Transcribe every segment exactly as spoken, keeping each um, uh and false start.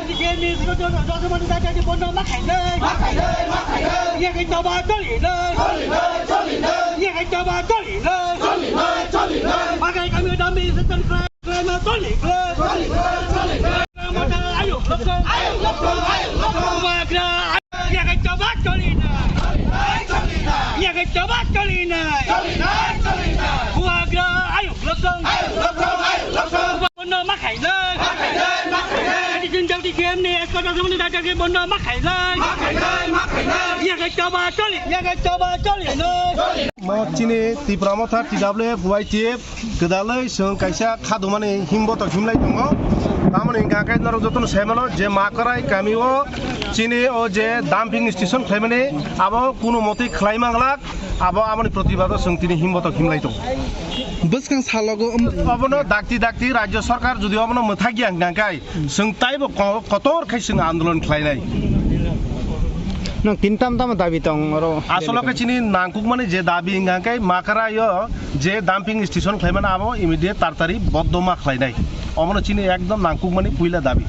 Josmani Dada ni bondo ma khainai. Ma khainai, ma khainai. Yakhe choba cholinai. Cholinai, cholinai. Yakhe choba cholinai. Cholinai, cholinai. Makai kami dami setan khlai, khlai ma cholinai. Cholinai, cholinai. Mata ayuk lokong. Ayuk lokong, ayuk lokong. Bubagra, yakhe choba cholinai. Cholinai, cholinai. Yakhe choba cholinai. Cholinai, cholinai. Bubagra ayuk lokong. Ayuk lokong, ayuk lokong. Bondo ma khainai. Ma khainai, ma khainai. Adi jin jodi K M ni escort aswk ni dada ke bondo ma khainai. Ma khainai, ma khainai. Yakhe choba choli, yakhe choba cholinai. Mo chini Tipra Motha T W F Y T F kwdalwi chwng kaisa khadumani himbotok himlai tongo. Tamoni hwnkha khe norok jotono saimano je Makrai kami o chini o je dumping station khlaimani abo kuno motwi khlai manglak. Abo aboni protibado chwng tini himbotok himlai tongo. Bwskang salogo, um, Obono dakti dakti Rajya Sarkar jodi obono mwthagya hwnkha khe chwng taibo ko-, kotor khe chwng andolon khlainai. Nwng tini tam tamo dabi tong oro? Asolo khe chini nangkukmani je dabi hwnkha khe Makrai o je dumping station khlaimani abo immediate tartari boddo ma khlainai. Obono chini ekdom nangkukmani puila dabi.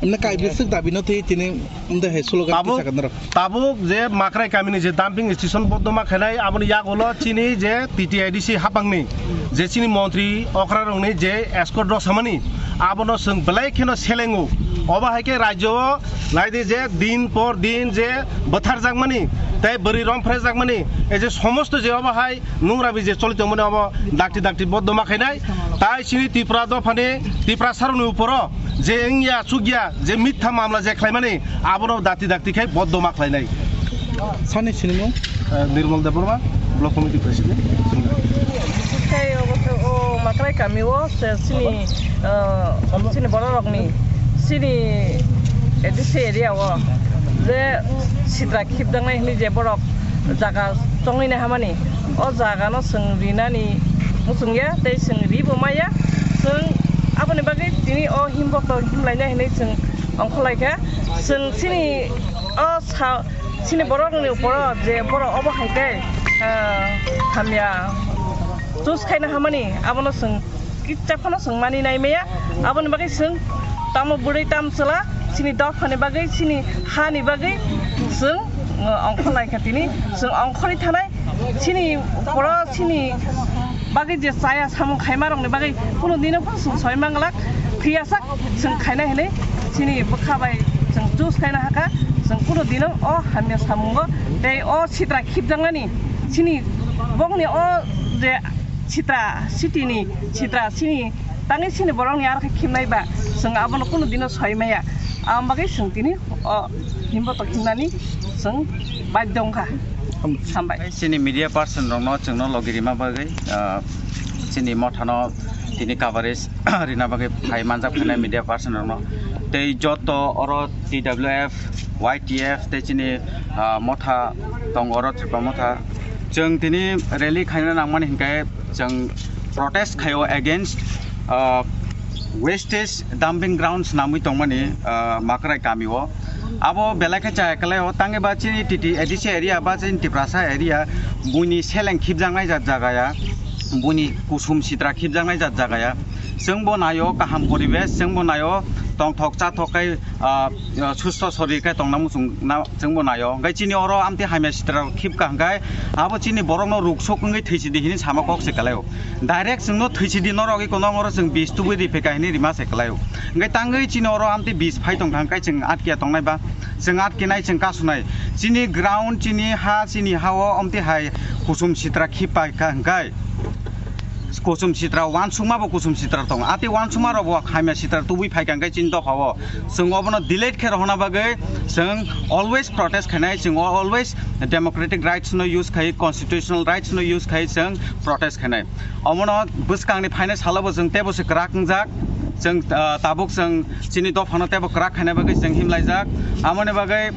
Emne kai bwswk dabi no twi tini Wngde hai slogan Tabuk, kisa ka norok. Tabuk je Makrai kamini je dumping station boddo ma khainai, aboni yagulo chini je T T A D C hapangni je chini montri okrarokni je escort rok samani, abono chwng belai kheno selengo. Obo hai khe rajyo o naidi je din por din je bwtharjakmani tei bwrwi romphrejakmani, ei je somosto je obo hai nungrabi je choli tongmani obo dakti dakti boddo ma khainai. Tai chini Tripura dophani, Tiprasarokni uporo je wngya chukya je mitha mamla je khlaimani, abono dakti dakti khai boddo ma khlainai. Sani sinimung? Eh, Nirmal Debbarma, Block Committee President. Tei obo khe o Makrai kami o se chini, eh, chini bororokni chini A D C area o je sitra khibjaknai hwnwi je borok jaga chongwi nai hamani, o jaga no chwng rinani muchung ya tei chwng ri bo maya. Chwng aboni bagwi tini o himbotok himlainai hinwi chwng ongkhorlai kha. Chwng chini o sa, chini borokni uporo je borok obo hai khe, ah, hamya choose khaina hamani, abono chwng kitsa phano chwng mani nai maya. Aboni bagwi chwng tamo bwrwi tam chwla chini dophani bagwi, chini hani bagwi chwng, uh, ongkhorlai kha tini. Chwng ongkhorwi thanai chini uporo chini bagwi je chaya samung khaimarokni bagwi kunu dino phano chwng soi manglak. Phiya sak chwng khaina hinwi chini bwkha bai chwng choose khaina hakha. Chwng kunu dino o hamya samungo tei o sitra khibjaknani chini bokni o je sitra city ni sitra chini tangwi chini borokni aro khe khimnai ba, chwng abono kunu dino soi maya. Aboni bagwi chwng tini o himbotok himnani chwng badhyo wngkha. Hambai. Chini media person rokno chwngno logi rima bagwi, ah, chini mothano tini coverage rina bagwi phai manjak phainai media person rokno. Tei joto oro T W F, Y T F tei chini, ah, motha tongo oro Tripura motha. Chwng tini rally khaina nangmani hinkhe chwng protest khaio against, ah, wastage dumping grounds namwi tongmani, ah, Makrai kami o. Abo belai khe chaya kwlai o, tangwi ba chini T T A D C area ba chini Tiprasa area buini seleng khibjaknai jat jaga ya, buini kusum sitra khibjaknai jat jaga ya. Chwng bo naio kaham poribesh, chwng bo naio tongthok chathok khe, ah, ah, susto sorir khe tongna muchung na, chwng bo naio. Hwnkhe chini oro amtwi hamya sitra khibka hwnkhe abo chini borokno ruksok wngwi thwisidi hinwi sama kok se kwlai o. Direct chwngno thwisidi norok iko nong oro chwng bis tubui ri phaikha hinwi rima se kwlai o. Hwnkhe tangwi chini oro amtwi bis phai tongkha hwnkhe chwng atkiya tongnai ba, chwng atkinai chwng kasunai. Chini ground, chini ha, chini ha o amtwi hai kusum sitra khib paikha hwnkhe kusum sitra, uansukma bo kusum sitra tongo. Atwi uansukma rok bo hamya sitra tubui phaikha hwnkhe chini dopha o. Chwng obono delete khe rohorna bagwi chwng always protest khainai, chwng always democratic rights no use khai, constitutional rights no use khai chwng protest khainai. Omono bwskangni phainai salo bo chwng teibo se kwrak wngjak, chwng, ah, tabuk chwng chini dophano teibo kwrak khaina bagwi chwng himlaijak. Amoni bagwi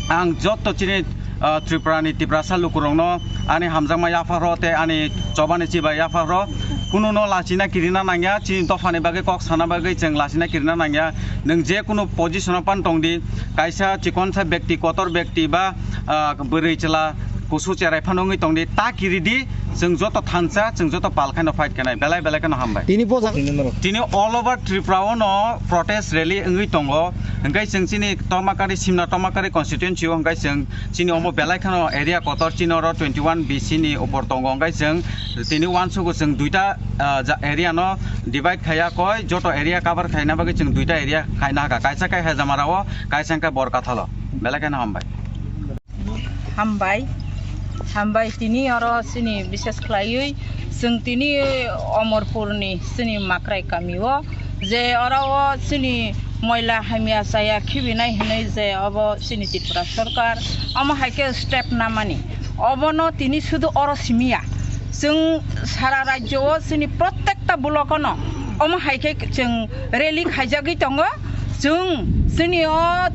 ang jotto chini, ah, Tripura ni Tiprasa lukurokno ani hamjakma yapharok tei ani chobani chibai yapharok kununo lachina kirina nangya, chini dophani bagwi kok sana bagwi chwng lachina kirina nangya. Nwng je kunu position o pan tongdi, kaisa chikonsa bekti, kotor bekti ba, ah, bwrwi chwla, Kusu cherai phano wngwi tongdi, ta kiridi, chwng joto thansa, chwng joto pal khaino fight khainai, belai belai kheno hambai. Tini bosa. Tini all over Tripura o no protest rally wngwi tongo, hwnkhe chwng chini Tomakari, Simna Tomakari constituency o hwnkhe chwng chini omo belai kheno area kotor chini oro twenty one B C ni upor tongo, hwnkhe chwng tini uansugo chwng duita, ah, ja-, area no divide khaiya koi, joto area cover khaina bagwi chwng duita area khaina hakha, kaisa khe Hejamara o, kaisa khe Borkathal o, belai kheno hambai. Hambai, hambai tini oro chini bishes khlaiwi chwng tini Omorpurni chini Makrai kamio je oro o chini moila hamya chaya khibinai hinwi je obo chini Tripura Sarkar omo hai khe step namani obono tini sudu oro simiya chwng sara rajyo o chini prottekta block ono omo hai khe chwng rally khaijagwi tongo. Chwng chini o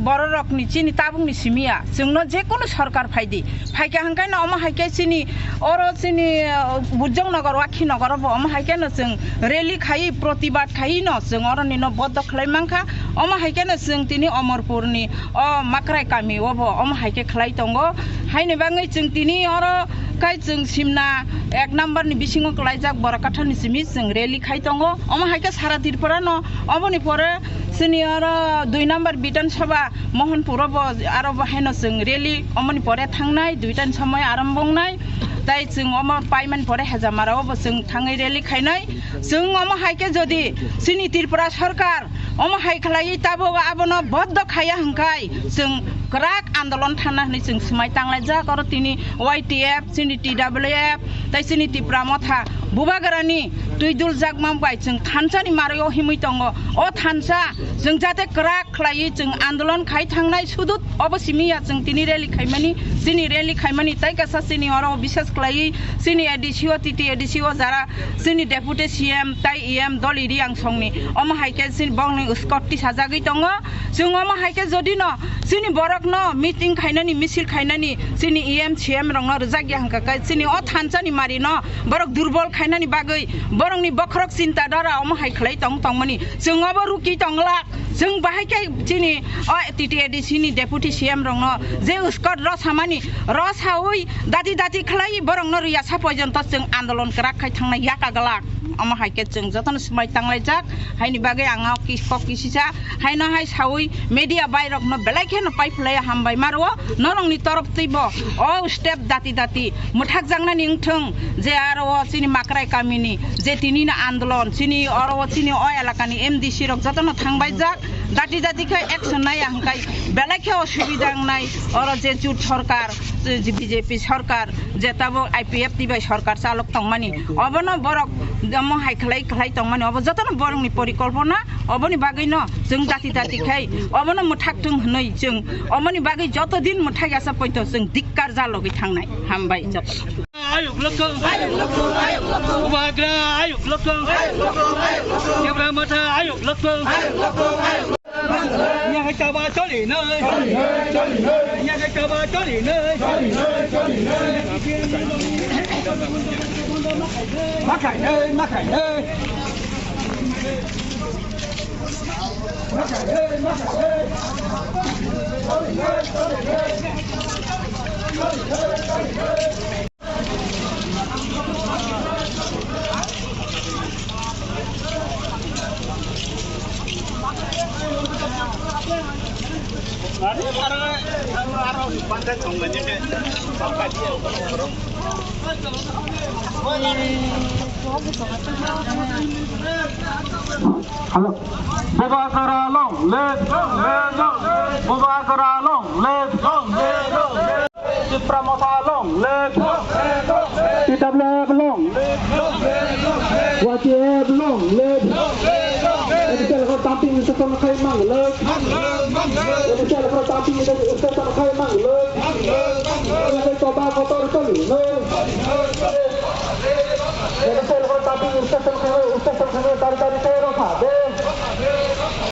bororokni chini tabukni simi ya, chwngno jekunu sorkar phaidi, phaikha hwnkhe no omo hai khe chini oro chini, uh, Bujong Nagar, Wakhi Nagar o bo omo hai khe no chwng rally khai, protibad khai no chwng oro nino boddo khlai mankha. Omo hai khe no chwng tini Omorpurni o Makrai kami o bo omo hai khe khlai tongo. Haini bagwi chwng tini oro khai chwng Simna ek number ni bisingo kwlaijak Borakathal ni simi chwng rally khai tongo. Omo hai khe sara Tripura no Oboni pore chini oro dui number Bidhan Sabha Mohanpur o bo aro bo haino chwng rally, omoni pore thangnai, duitani somoi arambo wngnai. Tai chwng omo paimani pore Hejamara o bo chwng thangwi rally khainai. Chwng omo hai khe jodi chini Tripura Sarkar omo hai khlaiwi tabuk abono boddo khaiya hwnkhe chwng kwrak andolon thangna hwnwi chwng swmai tanglaijak. Oro tini Y T F, chini T W F, tai chini Tipra Motha Bubagrani twi duljak mam bai chwng thansa ni mari o himwi tongo. O thansa chwng jate kwrak khlaiwi chwng andolon khai thangnai sudu obo simi ya chwng tini rally khaimani, chini rally khaimani tai kasa chini oro bishes khlaiwi chini A D C o, T T A D C o jara chini deputy C M tai E M Doliri Angsong ni omo hai khe chini bongni uskot tisajagwi tongo. Chwng omo hai khe jodi no chini borok no meeting khainani, misil khainani, chini E M, C M rok no rwjak ya hwnkha khe chini o thansa ni mari no borok durbol khainani bagwi borok ni bokhorok chinta dhara omo hai khlai tong tongmani chwng obo ruki tonglak. Chwng bahai khe chini o T T A D C ni deputy C M rok no je uskot rw samani rw sawi dati dati khlai borok no rwya sa porjonto chwng andolon kwrak khai thangnai yaka glak. Omo hai khe chwng jotono swmai tanglaijak. Haini bagwi ang o kis-, kok kisisa haino hai sawi media bai rokno belai kheno pai phlai hambai maro. Norokni torop twibo o step dati dati mwthakjaknani wngthwng je aro o chini Makrai kamini je tini no andolon chini oro o chini o elakani M D C rok jotono thangbaijak. Dati dati khe action nai ang kai belai khe osubida wngnai oro je jut sorkar, je B J P sorkar, je tabuk I P F T bai sorkar chalok tongmani, obono borok omo hai khlai khlai tongmani, obo jotono borokni porikolpona, oboni bagwino chwng dati dati khai obono mwthak thung hwnwi chwng omoni bagwi joto din mwthak yasa poito chwng dikkar jalogwi thangnai. Hambai joto. Ayuk lokong. Bubagra ayuk lokong. Tipra Motha ayuk lokong. Nya hai taba choli noi. Nya hai taba choli noi. Makai noi, makai noi. Hello. Bubagra long live, long live, long live. Bubagra long live, long live, long live. Tipra Motha long live, long live, long live. T W F long live, long live, long live. Y T F long live, long live, long live. Edi sel ko tamping session khai mang live, mang live, mang live. Edi sel ko tamping session khai mang live, mang live, mang live. Edi toba kotor choli live, choli live, choli live. Edi sel ko tamping session khai, session khai tari tari tero pha de.